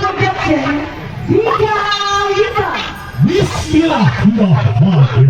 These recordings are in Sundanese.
Production, Dika Yudha. Bismillahirrahmanirrahim.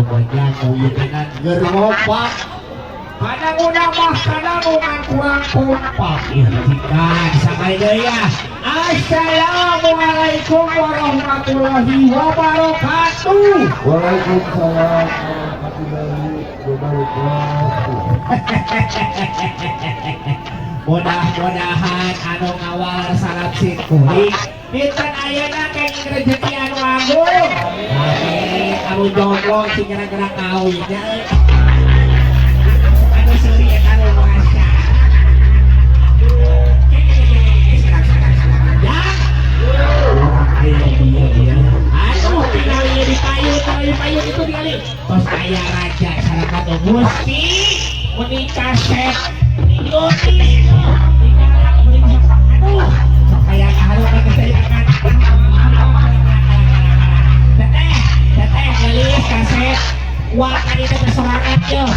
Pokoknya nguyutenan ger ngopak. Kadang udah mah kadang ngan kurang kompak. Iya, jika sampai deui ya. Assalamualaikum warahmatullahi wabarakatuh. Waalaikumsalam warahmatullahi wabarakatuh. Mudah-mudahan anu ngawal salat simkuring dinten ayeuna kenging rezeki anu agung. Amin. Anu jomblo sing gara-gara kawin nya euy. Anu seuri eta nu masya. Ya. Ayo dia dia. Aduh, tinggal ieu di payun, tinggal di payun itu tinggal. Tos aya raja sareng atuh Gusti menikah set. Aduh, kayak harus kesayangan. Teteh, teteh, gelis kaset. Wah, kan itu kesorangan yo.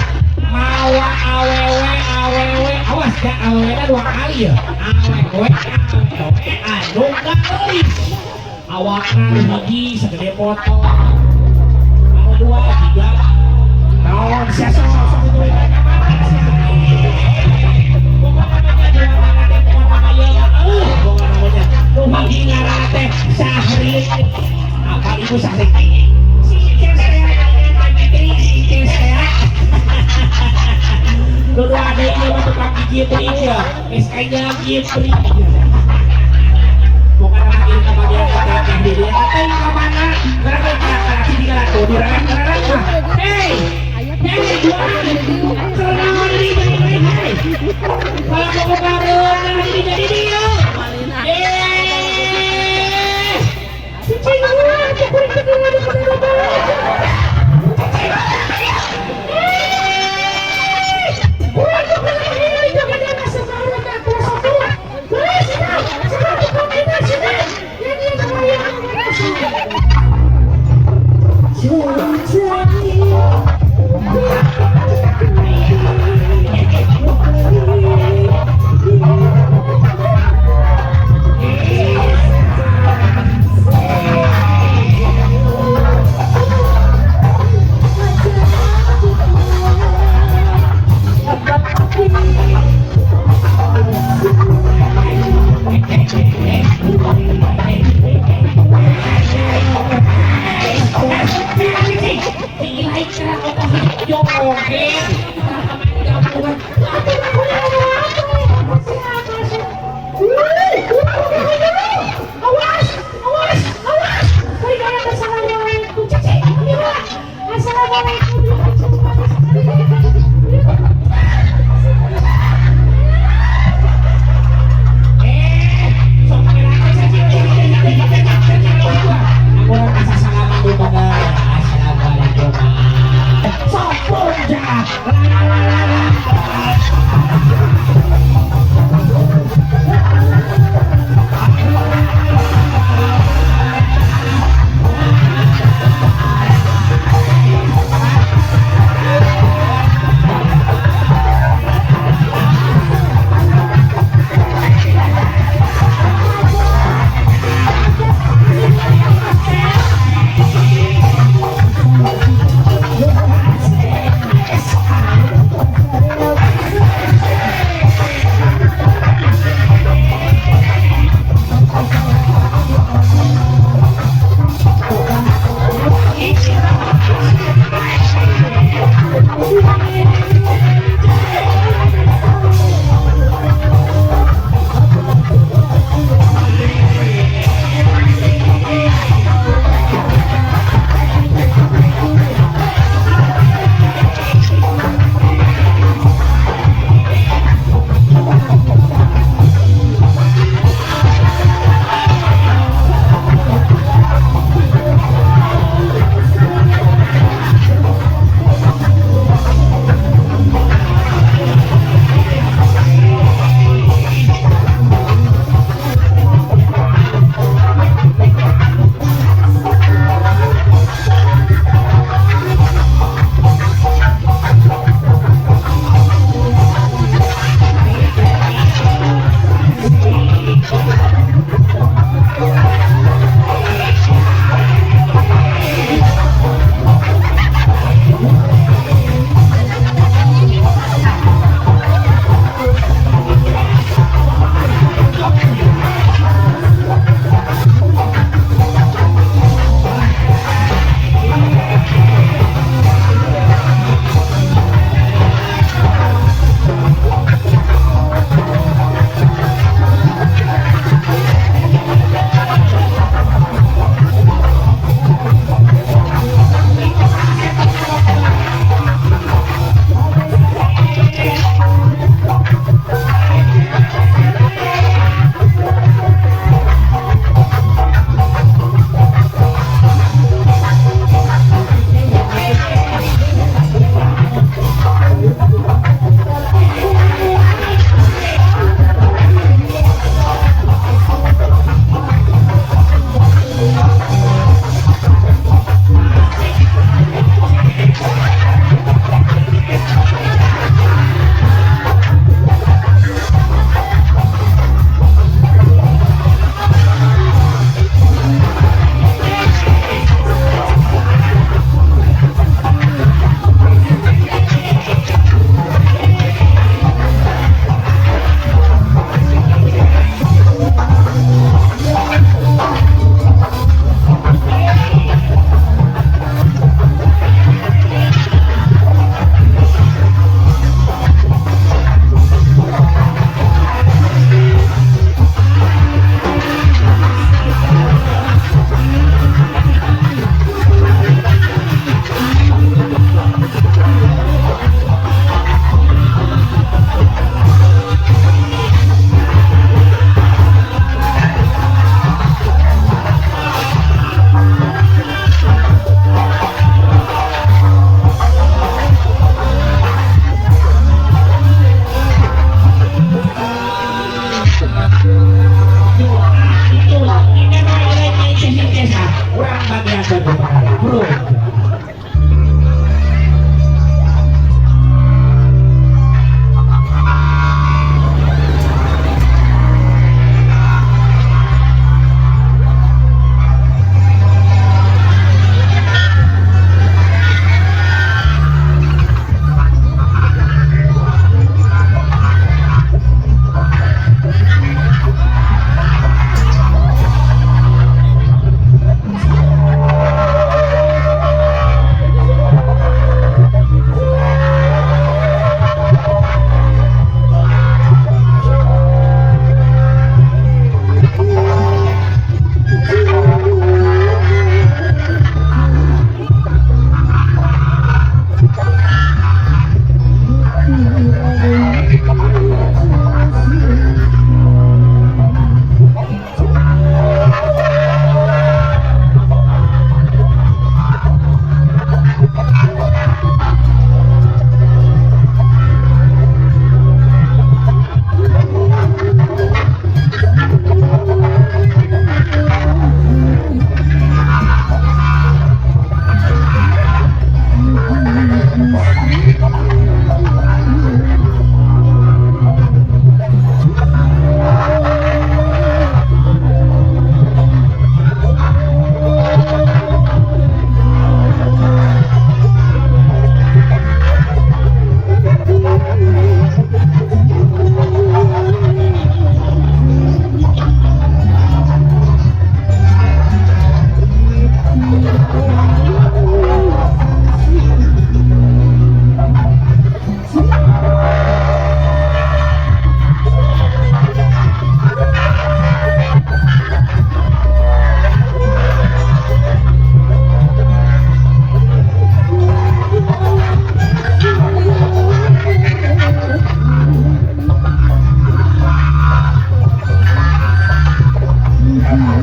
Mawa awewe, awewe, awas ya awewe dua kali ya. Awewe, awewe, anu geulis. Awakna hiji segede motor. Anu dua tiga. Naon sia sok sok itu mana sia. Pokokna mah jualan teh pokokna mah ieu mah pokokna namanya. Nu hiji ngaranna teh Sahri. Apa ibu Sahri? Si Ices teh, si Ices teh. Nu dua deui ieu mah tukang gigi teuing ya. Geus kaya gipri. Pokokna mah ieu ka bagian teteh di dieu teh ka mana? Gerak gerak gerak sini gerak tuh direrak gerak mah. Hei. Hei, dua. Kenaon ini jadi hei. Kalau mau kareuna ini jadi dia. Eh. Cicing urang kuring kedua di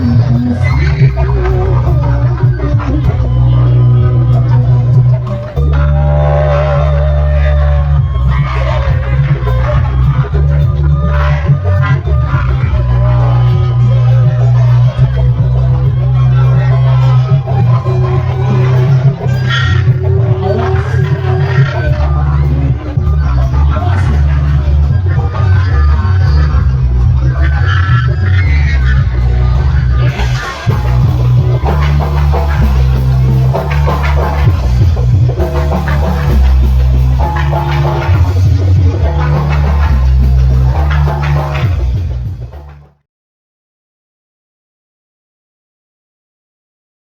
Kasih.